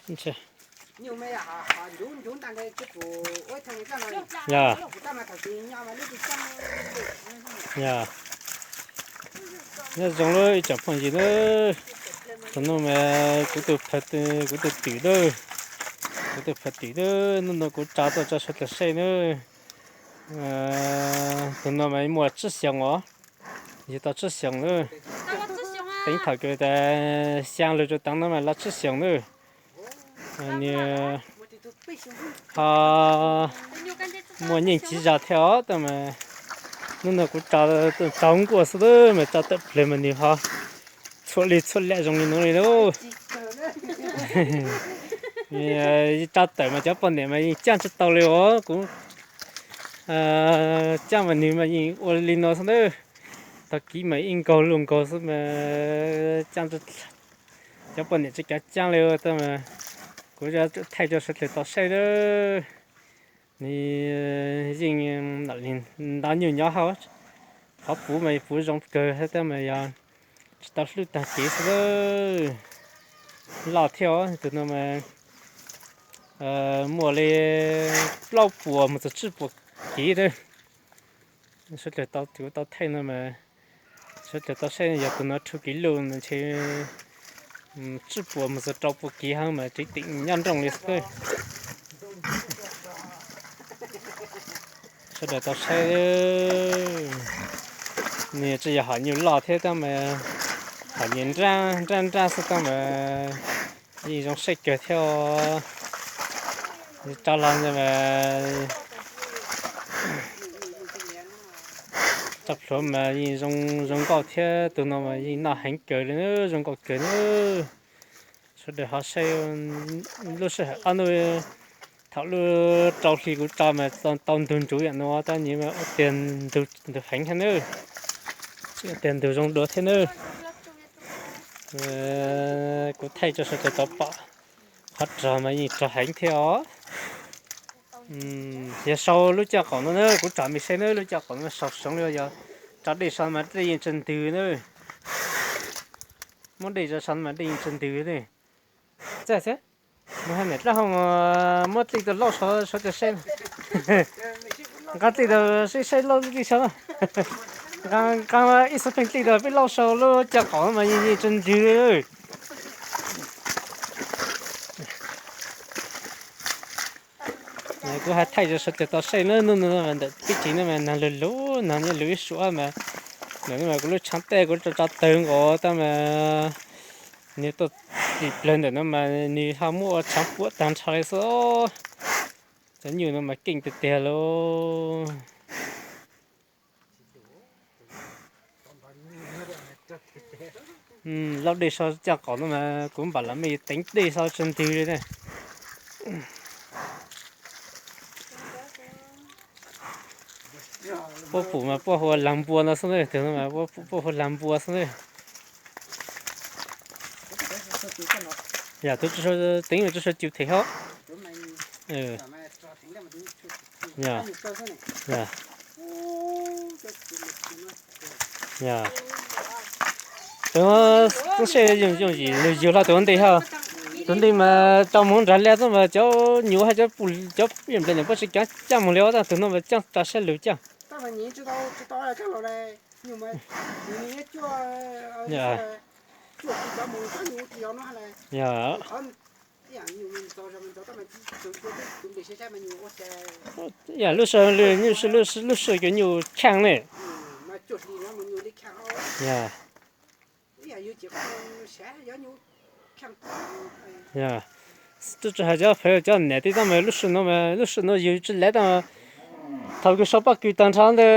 Ya, ya. Nyob zoo lawm ib tsoom phooj ywg na, tus no mas kuv tus, kuv tus twm na, kuv tus phaj twm na, hnub no kuv tsa tuaj tso sawv daws saib na. Tus no mas muaj tsib xyoos os, yug tau tsib xyoos na. Teev thaum kws tas xyaa lug rua teev no mas lawv tsib xyoos na. Nws ho muaj nyeej tsis zag thiab os, tab mas hnub no kuv tsa tau nkuaj xwb mas tsa tawm plawg mas nws ho txhua li txhua lem zoo li no li lauj. Tsa tawm mas cov poj niam mas yeej caaj tsis tau li os. Kuv caaj mas nws mas yeej ua li no xwb na. Tau kiv mas ib nkaug luaj nkaug xwb mas caaj, cov poj niam tsis kav caaj li tab mas kuv thaij rua sawv daws tau saib na. Nws yeej ntav nyuj nyob hauv, qhov puv mas puv zoo kawg thiab tab mas yog tsis tau hlub tag kev xwb. Loj thiab os, tus no mas muaj li plaub puas mus txog tsib puas kiv na. Sawv daws tau, kuv tau thaij no mas sawv daws tau saib, yog tus no rhu kiv luj ntshe tsib puas mus txog rau puas kiv heev mas tsev teem nyob nrooj li xwb. Sawv daws tau saib, nws tsis yog hom nyuj loj thiab tab mas hom nyuj nrab nrab nrab xwb tab mas yeej zoo saib kawg thiab. Tso los mas tso plhuav mas yeej zoo nkauj thiab, tus no mas yeej noj heev kawg li, zoo nkauj kawg na. Sawv daws ho saib, lub sij hawm ob hnub, thaum lub rau hli kuv tso mas tau ntug ntsuv yam no tab nyiv mas ua tiag ntug heev thiab na, ua tiag ntug zoo dua thiab na. Kuv thaij rau sawv daws tau pom, qhov rog mas yeej rog heev thiab os. Yog sau lub caj qaum no na, kuv tsom mej saib na, lub caj qaum no sau seev li, yog tso dej sau mas dej yeej tsis ntws na. Muab dej tso sau mas dej yeej tsis ntws ne. Txawj xwb, mus hais niam dlaab hau muab dlej tau lauj sau sawv daws saib. Nqa dlej tau saib saib lauj dlej sau na. Nqa ib xuab pheej dlej tau peb lauj sau lub caj qaum mas yeej tsis ntws li. Kuv hais thaij rau sawv daws tau saib na, hnub no ntawm teb chaws no mas nag lug lug, nag nyob lug ib suab mas, ntawm no mas kuv lub tshaav tej kuv tso tso tawg nkaus tab mas nws tuaj tim plawg ntawm no mas nws ho muab ua tshaav puam tag nrho li xwb. Cov nyuj no mas keej tiag tiag lauj. Lauj dej sau caj qaum no mas kuv npam los mej teev dej sau tsis ntws li ne. Puab pum mas puab hu ua lag npua no xwb na, tus no mas puab pum puab hu ua lag npua xwb na. Yog tus teev mas tsi sau cus them hab. Tus no xwb seb yooj yim lug yug hlo tus ntej hab. Tus ntej mas tso moog nrag liaj xwb mas cov nyuj hab cov pum cov nplej nyuam puab tsi caaj moog li os, tus no mas caaj tso sab lug caaj. Yog lub sij, lub sij cov nyuj khaaj ne. Yog, tub tsi has cov pheej cov niam tij tab mas lub sij no, lub sij no yug tsi laib tab, thaum kws sau pob kws tag nrho ntawd,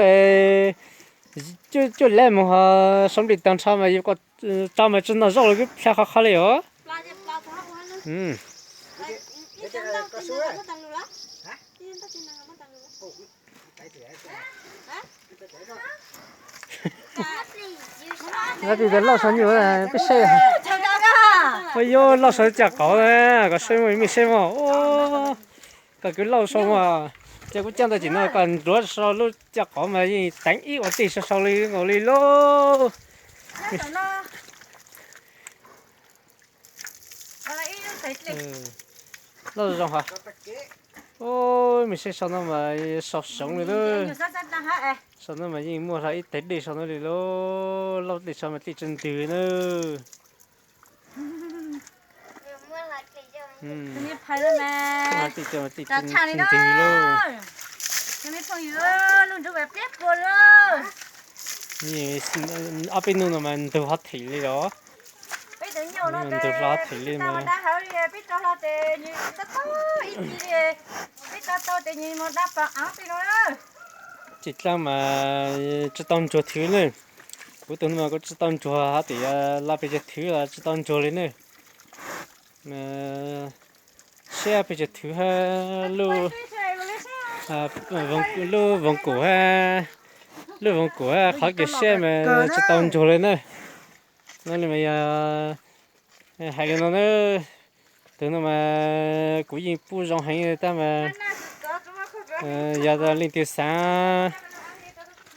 cuaj laib moog sau nplej tag nrho mas yug tso mas tsi noj zaub li, kub plha qhov qhov li os. Ntawd tes lauj sau nyuj peb saib. Ua yuav lauj sau caj qaum, koj saib mej saib mog. Koj kws lauj sau mas, ces kuv caaj tau tim no koj ntxuav sau lub caj qaum mas yeej teev ib ua tij sau sau li nkaus li lauj. Loj zoo ha. Ub, mas seb sau no mas sau soov li lawm. Sau no mas yeej muaj hlo ib teg dej sau no li lauj. Lauj dej sau mas dej tsis ntws na. Dej tsis ntws lauj. Ob peb hnub no mas ntug hlo them li os. Ntug hlo them li mas. Tsis dlaab mas tsis tau ntsuag thwv ne. Kuv tus no mas kuv tsis tau ntsuag hab tim laj pes tsawg thwv los tsis tau ntsuag li ne. Seb pes tsawg thwv hab lub voos kum hab, lub voos kum hab qhov kev siab mas tsis tau ntsuag li na. No li mas yog hais li no na, tus no mas kuv yeej pub zoo heev tab mas yog leej twg xaav,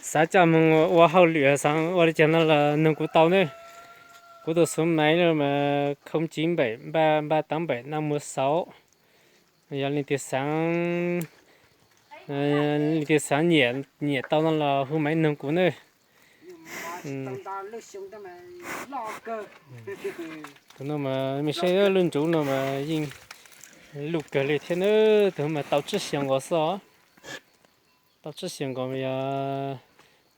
xaav coj moog ua hauj lwm xaav ua li cas no los noog kuv tau na. Kuv tus xuv maiv no mas không chín bảy ba ba tám bảy năm một sáu. Yog leej twg xaav, leej twg xaav nyiam tau no los hu maiv noog kuv na. Tus no mas mej saib lub ntsuv no mas yeej luj kawg li thiab na. Tus no mas tau tsib xyoos nkaus xwb os. Tau tsib xyoos nkaus mas yog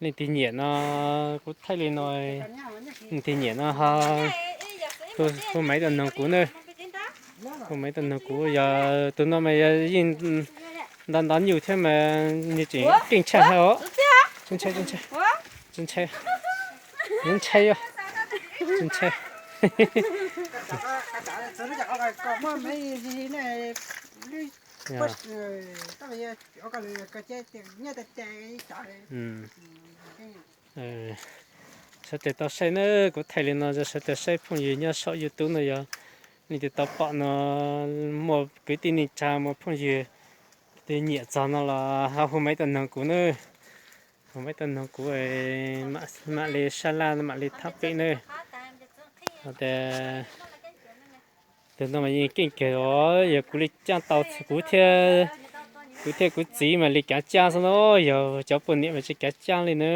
leej twg nyiam no kuv thaij li no, leej twg nyiam no ho hu maiv tuaj noog kuv na. Hu maiv tuaj noog kuv, yog tus no mas yog yeej nta nta nyuj thiab mas nws tseem keej tshaj hab os. Tsis ntshai, tsis ntshai, tsis ntshai, tsis ntshai, tsis ntshai. Sawv daws tau saib na, kuv thaij li no rau sawv daws saib, phooj ywg nyob saum YouTube no yog leej twg tau pom no, muaj kwv tij neej tsa muaj phooj ywg twg nyiam txog no los ho hu maiv tuaj noog kuv na. Hu maiv tuaj noog kuv, mam li sab laj mam li thab pem na. Tes tus no mas yeej keej kawg os, yog kuv li caaj tau kuv thiab, kuv thiab kuv txiv mas li kav caaj xwb na, yog cov poj niam mas tsis kav caaj li na.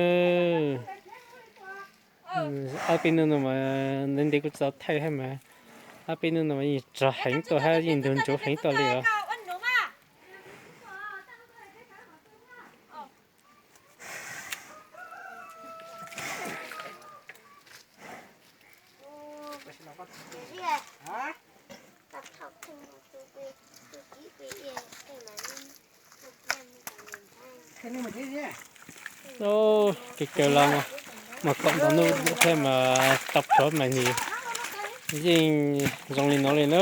Ob peb hnub no mas ntev ntev kuv tsis tau thaij hab mas, ob peb hnub no mas yeej tsawg heev tuaj hab yeej ntug ntsuv heev tuaj li os. Kawg kawg los mas kaum ntau nub thiab mas tau plhuav mas nws yeej zoo li no li na.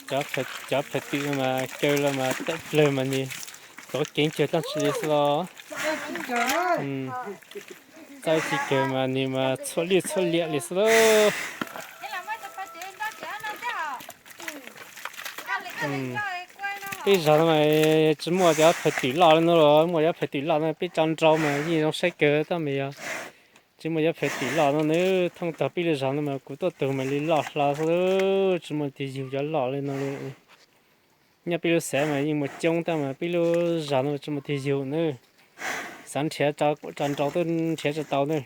Cov pham twm mas kawg los mas tawm plawg mas nws tov keev kawg dlaab tsi li xwb los. Txaij tsis kawg mas nws mas txhua liaj txhua liam li xwb lauj. Peb zag no mas tsis muaj cov pham twm loj li no los, muaj cov pham twm loj no peb tso nrau mas yeej zoo saib kawg tab mas yog tsis muaj cov pham twm loj no nws thooj tag peb lub zog no mas kuv tuaj tug mas li loj hlo xwb, tsis muaj twg yug cov loj li no li. Nyob peb lub xeev mas yeej muaj coob tab mas peb lub zog no tsis muaj twg yug na. Xav nrhiav tso nrau twb nrhiav tsis tau na.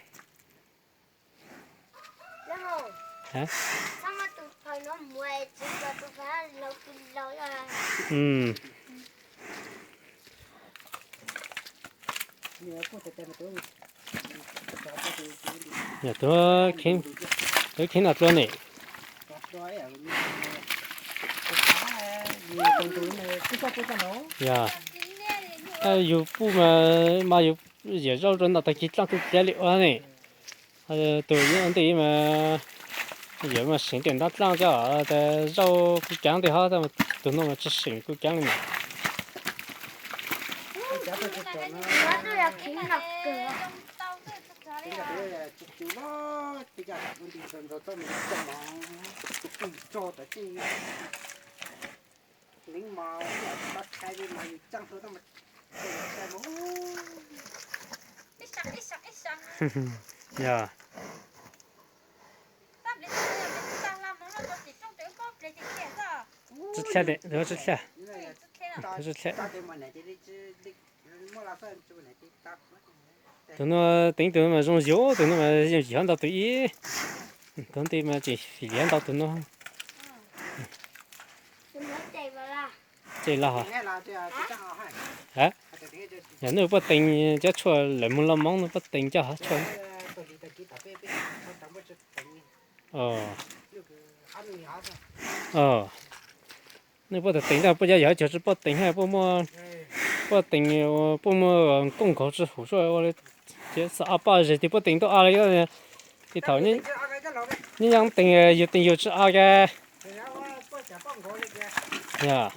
Yog tus, tus kheev no dlua ne. Yog, yug puj mas mas yug yawm zaub rau nram tag kis dlaaj kuj kiav li ua ne. Tus ib ntej mas yawm mas seev tias ntab dlaaj coj tas zaub kuj caav ntej hab, tus no mas tsis seem kuj caav li na. Yog. Tus no teev tus no mas zoo yus, tus no mas yeej yog ntau tus ib. Tus nti mas tseem fim liab ntau tus no. Ces los, yog nej puaj teev cov tshuaj lawm moog loj moob no puaj teev coj tshuaj. Nej puaj teev ntag, puaj yog yog cog tsi puaj teev hab puaj muaj, puaj teev, puaj muaj kooj nkaug tsi hum suaj ua li. Ces xav ob poj zes tig puaj teev tuaj a li. Tej thaum nyob nyob teev yug teev yug tsi a ke. Yog,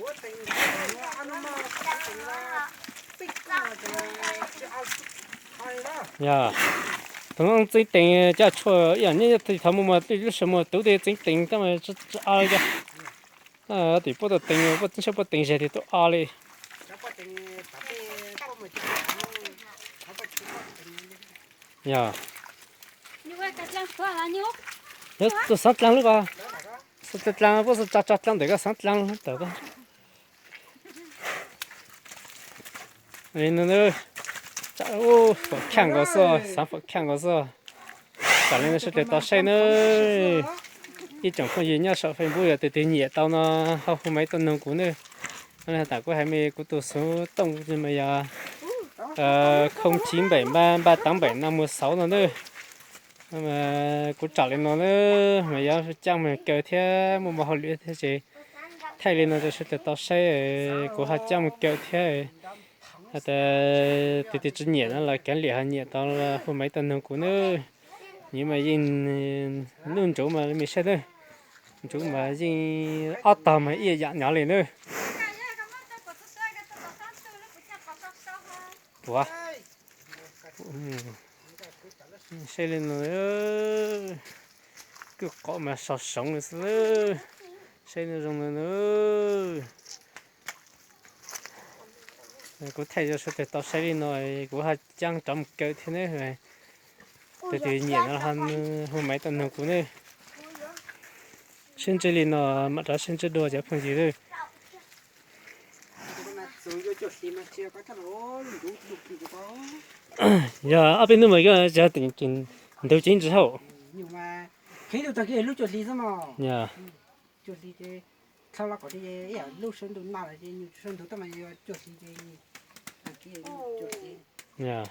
yog, thaum no txeev teev coj tshuaj ib yam nyob tej thaum muaj muaj lub sij muaj tub tej txeev teev tab mas tsi a li. Tim puab tuaj teev, puab tseem puaj teev zag tig tuaj o li. Yog, tuaj xaav dlaag lub ko, xaav dlaag puab xaav tsa tsa dlaag ntawm ko xaav dlaag tawm ko. Faum khaaj nkaus xwb, xaav faum khaaj nkaus xwb. Tam li no sawv daws tau saib nawb. Ib tsoom phooj ywg nyob saum Facebook yog tus twg nyiam tau no ho hu maiv tuaj noog kuv nawb. Tam kuv hais me kuv tus xuv tooj mas yog không chín bảy ba ba tám bảy năm một sáu no nawb. Kuv tsaam li no nawb mas yuav caaj moog kaw thiab muaj mov hauj lwm thiab ces thaij li no rau sawv daws tau saib, kuv ho caaj moog kaw thiab. Has tas tus twg tsi nyiam no los kav liam ho nyiam tau hu maiv tuaj noog kuv nawb. Nws mas yeej nuj ntsuv mas me saib nawb, ntsuv mas yeej ob tog mas ib yam nyob li nawb. Puav, saib li no, kwj qom mas sau soov li xwb, saib zoo li no. Kuv thaij rau sawv daws tau saib li no, kuv ho caaj rov mus kaw thiab nawb. Tus twg nyiam no ho hu maiv tuaj noog kuv nawb. Sib ntsib li no, mam rov sib ntsib dua cov phooj ywg nawb. Yog ob peb hnub mas yog ntug ces ntsis hauj. Yog,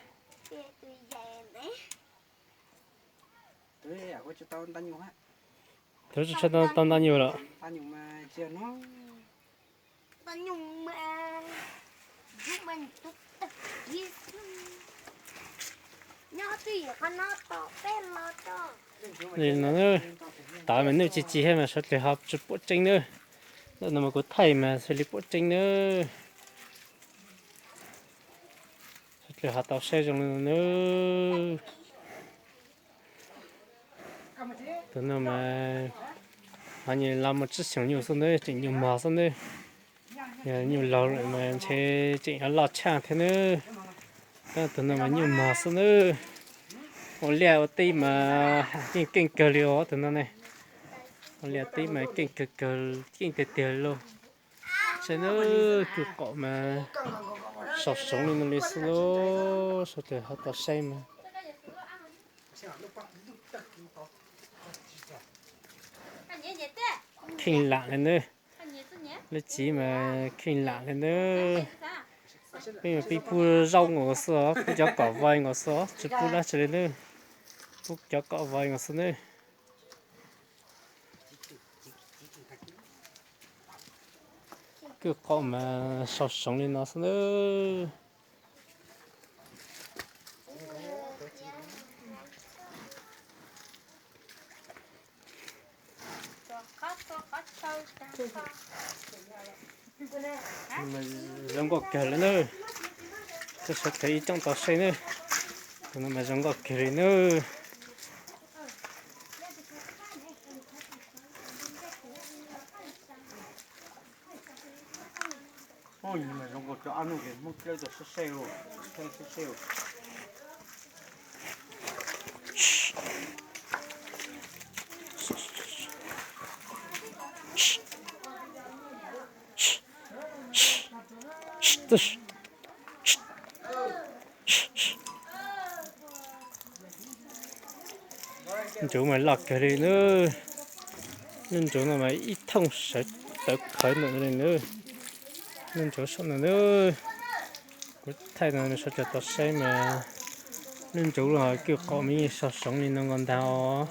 tau tsi tau nta nyuj lawm. Li no, tav mas nuj ci ci thiab mas suav dlawg ho tsi puam tseeb nawb. Ntawm no mas kuv thaij mas xws li puam tseeb nawb. Suav dlawg ho tau saib zoo li no nawb. Tus no mas ho nyuam los mus tsib xyoos nyuj xwb nawb, tseem nyuj mog xwb nawb. Yog nyuj laug lawm mas ntshe tseem yuav loj tshaj thiab nawb. Tab tus no mas nyuj mog xwb nawb. Ua liaj ua teb mas yeej keej kawg li os tus no ne. Ua liaj teb mas keej kawg kawg, keej tiag tiag li lauj. Saib nawb, kwj qom mas sau soov li no li xwb lauj, suav dlawg ho tau saib mas. Kheej lam li nawb, lub txiv mas kheej lam li nawb. Peb mas peb pub zaub nkaus xwb os, pub cov kom vai nkaus xwb os, tsis pub dab tsi li nawb. Pub cov kom vai nkaus xwb nawb. Kwj qom mas sau soov li no xwb nawb. Zoo nkauj kawg li nawb. Koj sawv daws ib tsoom tau saib nawb. Tus no mas zoo nkauj kawg li nawb. Ntsuv mas loj kawg li nawb. Lub ntsuv no mas ib thooj sawv tawv khawv ntawm no li nawb. Lub ntsuv saum no nawb. Kuv thaij no sawv daws tau saib mas lub ntsuv los kwj qaum mas yeej sov soov li no nkaus ntag os.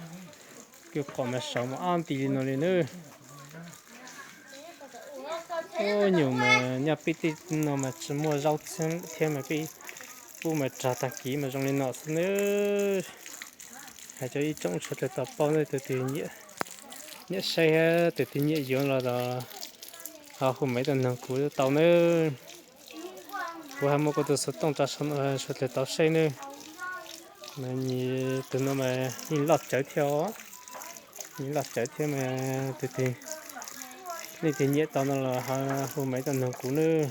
Kwj qaum mas sov mus ob nti li no li nawb. Ub, nyuam mas nyob peb tej no mas tsis muaj zaub thiab mas peb pub mas rog tag kis mas zoo li no xwb nawb. Hais rau ib tsoom sawv daws tau paub nawb, tus twg nyiam saib, tus twg nyiam yuav los ho hu maiv tuaj noog kuv tau nawb. Kuv ho muab kuv tus xov tooj tso saum no sawv daws tau saib nawb. Mas nws tus no mas yeej loj tsawv thiab os. Yeej loj tsawv thiab mas tus twg, leej twg nyiam tau no los ho hu maiv tuaj noog kuv nawb.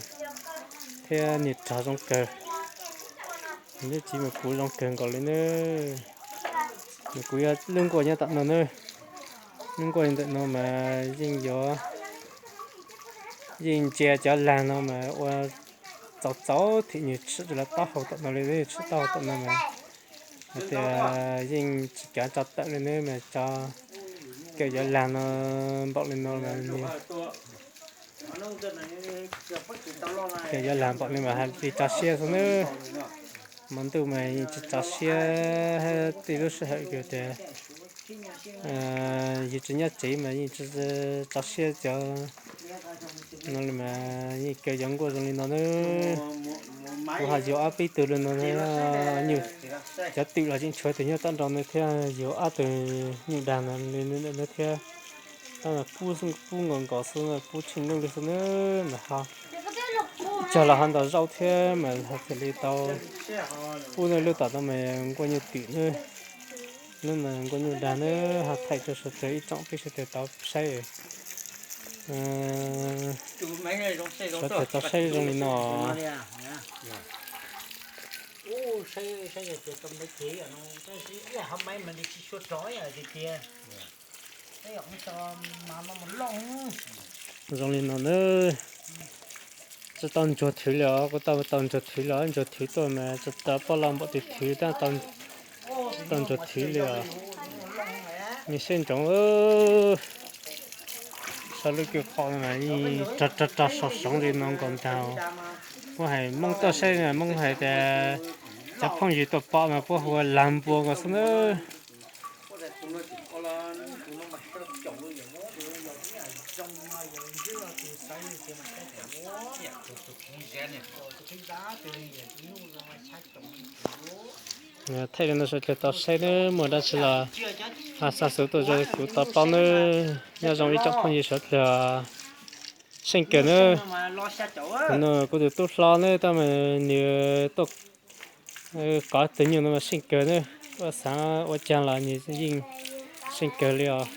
Thiab nws rog zoo kawg. Nws lub txiv mas puv zoo kawg nkaus li nawb. Nws kuv yog lub nkuaj nyob tom no nawb. Lub nkuaj ntawm no mas yeej yuav, yeej ntsia cov lag no mas ua txaus txaus thim nws tshwm los taub hau tom no li, tshwm taub hau tom no mas hais tias yeej tsis kav tso tawm li nawb mas tso, kaw cov lag no npaum li no mas nws, kaw cov lag npaum li mas hais li tso siab xwb nawb. Hmo ntuj mas yeej tsis tso siab, tej lub sij hawm kws tias yus tsis nyob tsev mas yeej tsis tso siab cov no li mas yeej kaw cov nkuaj zoo li no nawb. Kuv ho yuav ob peb tug li no, nyuj, cov twm los tseem tshuav tus nyob tom nraud no thiab, yuav ob tug nyuj dag no li no thiab. Tab mas pub, pub nkaus nkaus xwb, pub tsheej nuj li xwb nawb mas ho cog los ho ntaus zaub thiab mas ho thiaj li tau pub nawb. Lub tom no mas nkuaj nyuj twm nawb, lub mas nkuaj nyuj dag nawb, ho thaij rau sawv daws ib tsoom peb sawv daws tau saib. Sawv daws tau saib zoo li no. Zoo li no nawb. Tsis tau ntsuag thwv li os, kuv tau, tau ntsuag thwv li os, ntsuag thwv tuaj mas tsis tau poj loj npaum twg thwv tab tau ntsuag thwv li os. Nws siab ntsoov, sau lub kwj qaum mas yeej rog rog rog sov soov li no nkaus ntag. Puab hais Hmoob tuaj saib mas Hmoob hais tias cov phooj ywg tuaj pom mas puab hu ua lag npua nkaus xwb nawb. Thaij li no sawv daws tau saib nawb, muaj dab tsi los xa xov tuaj rau kuv tau paub nawb. Nyob zoo ib tsoom phooj ywg sawv daws, seej kawg nawb. Tus no kuv tus tub hlob nawb, tab mas nws tuaj kov tus nyuj no mas seej kawg nawb, ua xaav ua caag los nws yeej seej kawg li os.